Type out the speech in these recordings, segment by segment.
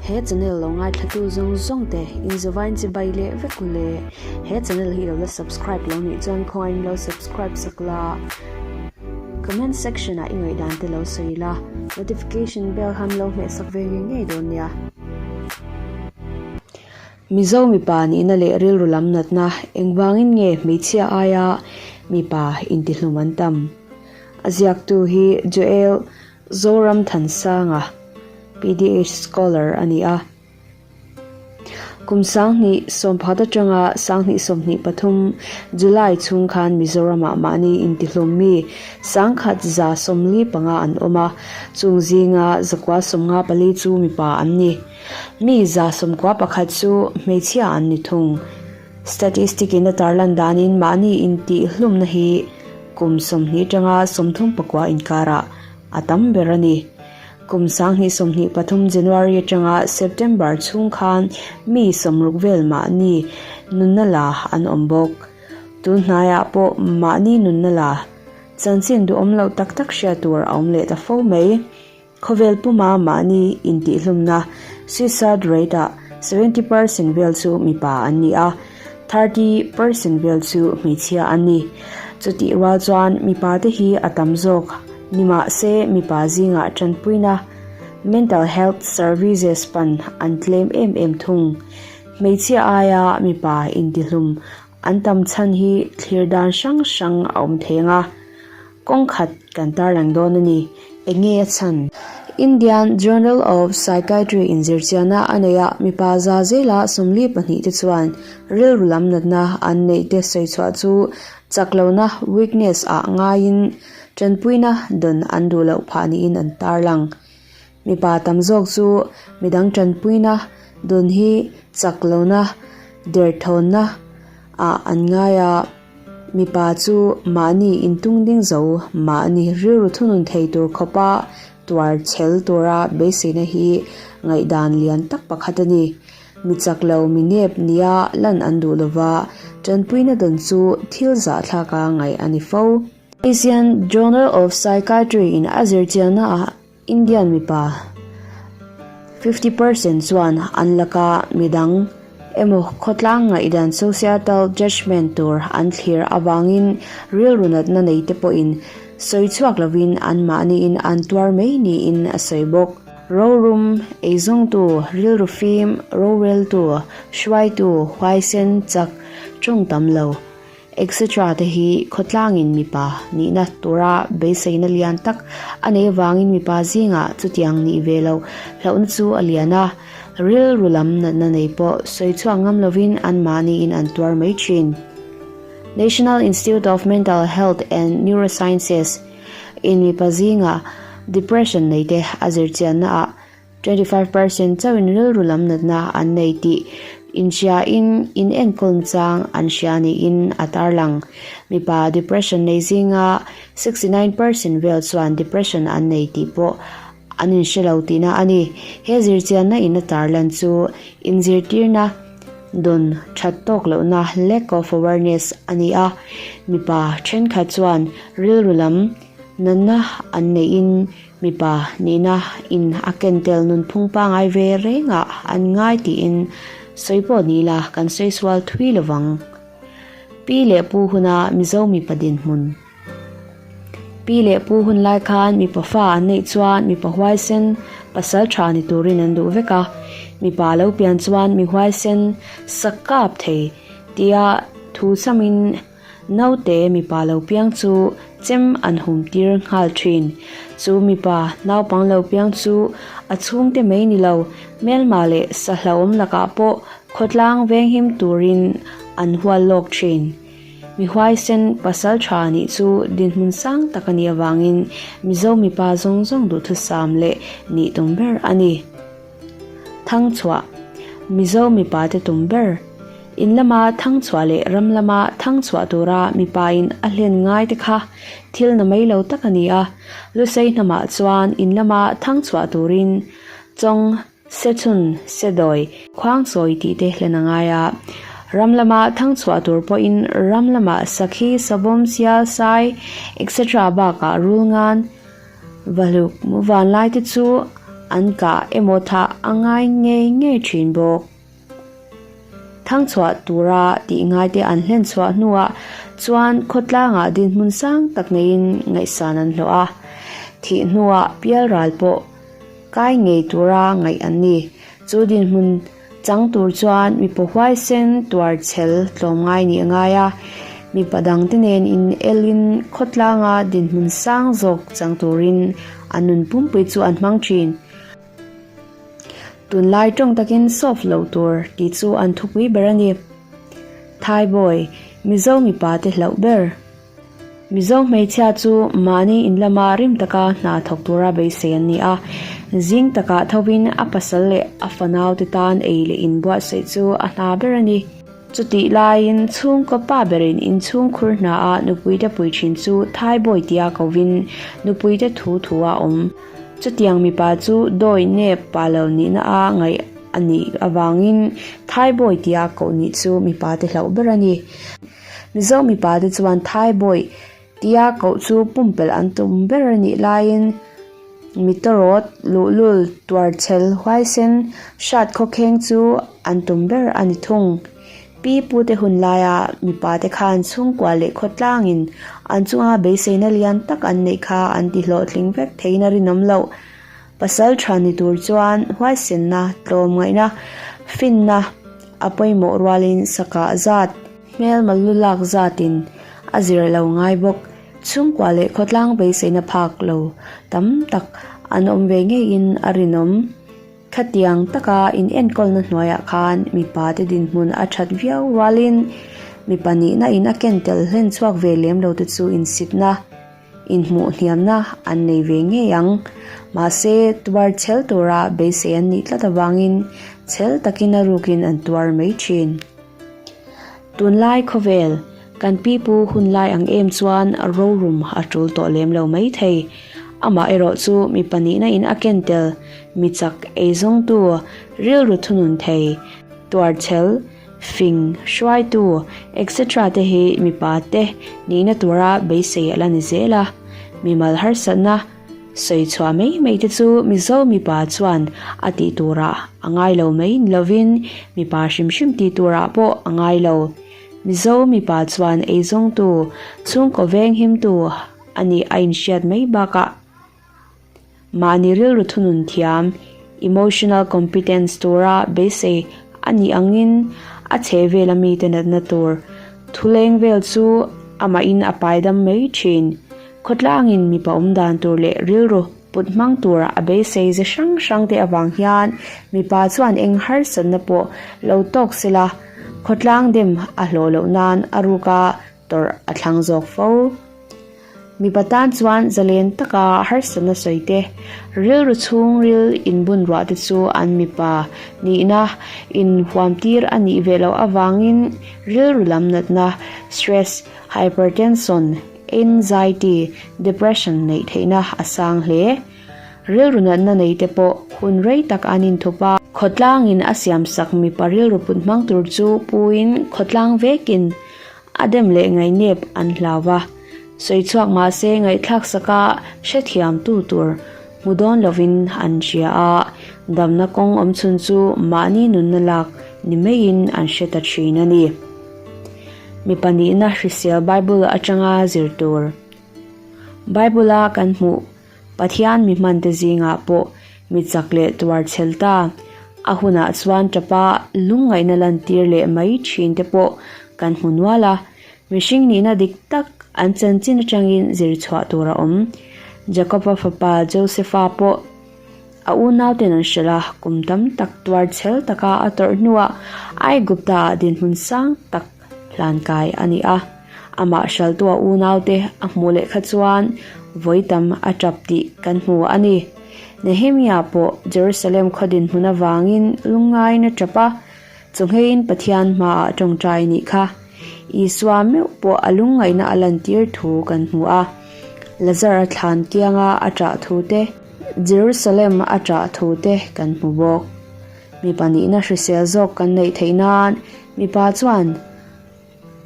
He channel lo ngaithlatu zawng zawng te inzawvain chibai leh vek u le. He channel hi lo la subscribe lo nih chuan khawngain lo subscribe sak la. Comment section ah i ngaihdan te lo sawi la, notification bell kha min lo hmeh sak ve ngei ngei dawn nia. Mizo mipa nihna leh rilru lam natna engvangin nge hmeichhia aia mipa intihlum an tam? A ziaktu hi Joel Zoram Thansanga, PDH Scholar a ni a. Kum 2019 atanga 2023 July chhung khan Mizoramah mahni intihlawm mi 1,145 an awm a, chung zinga 954 chu mipa an ni. Mi 91 chu hmeichhia an ni thung. Statistic in a tarlan danin mahni intihlumna hi kum 20 atanga 34 inkarah a tam ber a ni. Kum 2023 January atanga September chhung khan mi 60 vel mahni nunna la an awm bawk. Tun hnaiah pawh mahni nunna la chanchin duhawm loh tak tak hriat tur a awm leh ta fo mai. Khawvel puma mahni intihlumna, suicide rate, ah 70% vel chu mipa an ni a, 30% vel chu hmeichhia an ni. Chutih rual chuan mipa te hi a tam zawk ni mah se mipa zingah tanpuina mental health services pan an tlem em em thung. Hmeichhia aia mipa intihlum an tam chhan hi thlir dan hrang hrang a awm thei ang a. Kawng khat kan tarlang dawn a ni. Eng nge a chhan? Indian Journal of Psychiatry inzirchianna a nei a, mipa za zela 42 te chuan rilru lam natna an neih te sawi chhuah chu chak lohna, weakness, ah ngaiin tanpuina dawn an duh loh phah niin an tarlang. Mipa tam zawk chu midang tanpuina dawn hi chak lohna, derthawnna ah an ngai a. Mipa chu mahni intung ding zo, mahni rilru thunun thei tur khawpa tuar chhel tura beiseina hi ngaihdan lian tak pakhat a ni. Mi chak lo, mi nep nia lan an duh lova, tanpuina dawn chu thil zahthlaka ngaih a ni fo. Asian Journal of Psychiatry in a zirchianna ah Indian mipa 50% chuan an laka midang emaw khawtlang ngaihdan societal judgement tur an thlir avangin rilru natna nei te pawhin sawi chhuak lovin anmahniin an tuar mai niin a sawi bawk. Rorum, eizawngtu, rilru fim, roreltu, hruaitu, huaisen, chak, tawng tam lo. Etc te hi khawtlangin mipa nihna tura beiseina lian tak a nei avangin mipa zingah chutiang nih ve lo hlauhna chu a lian a, rilru lam natna nei pawh sawi chhuak ngam lovin anmahniin an tuar mai thin. National Institute of Mental Health and Neurosciences in mipa zingah depression neite a zirchianna ah 25% chauhin rilru lam natna an nei tih inhriain inenkawl nachang an hria niin a tarlang. Mipa depression nei zinga 69% vel chuan depression an nei tih pawh an inhre lo tihna a ni. He zirchianna in a tarlan chu inzirtirna dawn that tawk lohna, lack of awareness, a ni a. Mipa thenkhat chuan rilru lam natna an neihin Mipa nihna in a ken tel nunphung pangai ve rengah an ngai tiin sawi pawh ni ila kan sawi sual thui lovang. Pi leh Pu huna Mizo mipa dinhmun. Pi leh Pu hun lai khan mipa fa an neih chuan mipa huaisen pasal tha ni turin an duh vek a, mipa lo pian chuan mi huaisen sak kap thei tia thu chamin Naute mipa lo piang chu chem an hum tir nghal thin. Chu mipa naupang lo piang chu a chhungte mai ni lo, hmelma leh sahlauhawm lakah pawh khawtlang venghim turin an hual lawk thin. Mi huaisen pasal tha nih chu dinhmun sang tak a nih avangin Mizo mipa zawng zawng duhthusam leh nih tum ber a ni. Thangchhuah, Mizo mipate tum ber. In lama thangchhuah leh ram lama thangchhuah tura mipain a hlen ngai te kha thil na mai lo tak a ni a. Lusei hnamah chuan in lama thangchhuah turin chawng, sechhun, sedawi, khuangchawi tih te hlen a ngai a. Ram lama thangchhuah tur pawhin ram lama sakhi, savawm, sial, sai etc bakah rulngan, Vahluk vanlai te chu An kah emaw thah a ngai ngei ngei thin bawk. Thangchhuah tura tih ngaite an hlen chhuah hnuah chuan khawtlangah dinhmun sang tak neiin ngaihsan an hlawh a, thih hnuah pialral pawh kai ngei tura ngaih an ni. Chu dinhmun chang tur chuan mipa huaisen tuar chhel tlawmngai nih a ngai a, mipa dangte nen in elin khawtlanga dinhmun sang zawk chang turin an nun pumpui chu an hmang thin. Tunlai tawng takin soft loh tur tih chu an thupui ber a ni. Thaibawi, Mizo mipa te hlauh ber. Mizo hmeichhia chu mahni in lama rim taka hna thawk tura beisei an ni a. Zing takah thovin a pasal leh a fanau te tan ei leh in buatsaih chu a hna ber a ni. Chutih laiin chhungkaw pa berin inchhungkhur hnaah nupuite pui thin chu Thaibawi tia kovin nupuite thu thu a awm. Chutiang mipa chu dawi nep pa lo nihna a ngaih a nih avangin Thaibawi tia koh nih chu mipa te hlauh ber a ni. Mizo mipa te chuan Thaibawi tia koh chu pumpelh an tum ber a nih laiin mitawrawt, luhlul, tuarchhel, huaisen, hrat khawkheng chu an tum ber a ni thung. Pi pute hun laia mipate khan chhungkua leh khawtlangin an chunga beiseina lian tak an neih kha an ti hlawhtling vek theiin a rinawm loh. Pasal tha ni tur chuan huaisenna, tlawmngaihna, finna a pawimawh rualin sakah zat, hmelma lu lak zatin a zir lo ngai bawk. Chhungkua leh khawtlang beiseina phak lo tam tak an awm ve ngeiin a rinawm. Khatiang taka in enkawlna hnuaiah khan mipa te dinhmun a that viau rualin mipa nihna in a ken tel hlen chhuak ve lem lo te chu insitna, inhmuh hniamna an nei ve ngei ang. Mahse, tuar chhel tura beisei an nih tlat avangin chhel takin a rukin an tuar mai thin. Tunlai khawvel, kan pipu hunlai ang em chuan rorum a tul tawh lem lo mai thei. Amaherawh chu mi pahnihna in a ken tel, mi chak eizawngtu, rilru thunun thei, tuarchhel, fing, hruaitu, etc te hi mipa te nihna tura beisei a la ni zel a. Mimal harsatna. Sawi chhuah mai mai te chu Mizo mipa chuan a tih turah a ngai lo mai ni lovin mipa hrim hrim tih turah pawh a ngai lo. Mizo mipa chuan eizawngtu, chhungkaw venghimtu a nih a inhriat mai bakah mahni rilru thunun thiam, emotional competence, tura beisei a nih angin a chhehvela mite natna tur thuleng vel chu amahin a paidam mai thin. Khawtlangin mipa awm dan tur leh rilru put hmang tura a beisei ze hrang hrang te avang hian mipa chuan eng harsatna pawh lo tawk sela, khawtlang dem a hlawh loh nan a ruka tawrh a thlang zawk fo. Mipa tan chuan zalen taka harsatna sawi te, rilru chhungril inbun ruah te chu an mipa nihna inhuamtir a nih ve loh avangin rilru lam natna, stress, hypertension, Anxiety, depression neih theihna a sang hle. Rilru natna nei te pawh hun rei tak an inthup a. Khawtlangin a siamsak mipa rilru put hmang tur chu puin khawtlang vekin a dem leh ngaihnep an hlau va. Sawi chhuak mahse ngaihthlak saka hrethiamtu tur hmu dawn lovin an hria a, damna kawng awmchhun chu mahni nunna lak ni maiin an hre ta thin a ni. Mi pahnihna hrisel Bible atanga zir tur. Bible-a kan hmuh Pathian mi hmante zingah pawh mi chak leh tuar chhel ta, a hunah chuan tapa lungngaihna lantir leh mai thin te pawh kan hmu nual a. Mihring nihna dik tak an chanchin atangin zir chhuah tur a awm. Jakob-a fapa Joseph-a pawh A unauten an hrilh a, kum tam tak tuar chhel taka a tawrh hnuah Aigupta-ah dinhmun sang tak hlankai a ni a. Amah hraltua unaute a hmuh leh kha chuan vawi tam a tap tih kan hmu a ni. Nehemia pawh Jerusalem khaw dinhmun avangin lungngaiin a tap a, chawnghein Pathian hmaah tawngtai nih kha. Isua meuh pawh a lungngaihna a lantir thu kan hmu a, Lazar-a thlan kianga a ṭah thu te, Jerusalem a ṭah thu te kan hmu bawk. Mipa nihna hrisel zawk kan neih theih nan mipa chuan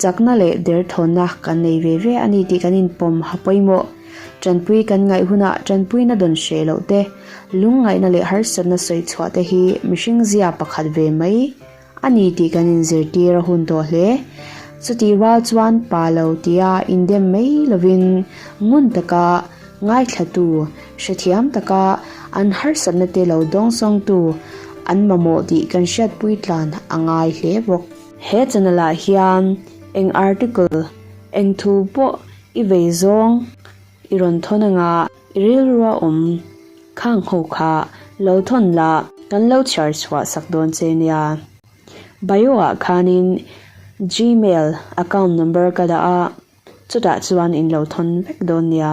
chakna leh derthawnna kan nei ve ve a ni tih kan inpawm ha pawimawh. Ṭanpui kan ngaih hunah ṭanpuina dawn hreh loh te, Lungngaihna leh harsatna sawi chhuah te hi mihring zia pakhat ve mai a ni tih kan inzirtir a hun tawh hle. Chutih rual chuan pa lo tia indem mai lovin ngun taka ngaithlatu, hrethiam taka an harsatna te lo dawngsawngtu an mamawh tih kan hriatpui tlan a ngai hle bawk. He channel ah hian eng article, eng thu pawh i vei zawng i rawn thawn anga i rilrua awm khang ho kha lo thawn la kan lo chhiar chhuah sak dawn che nia. Bio ah khanin Gmail account number ka dah a, chutah chuan in lo thawn vek dawn nia.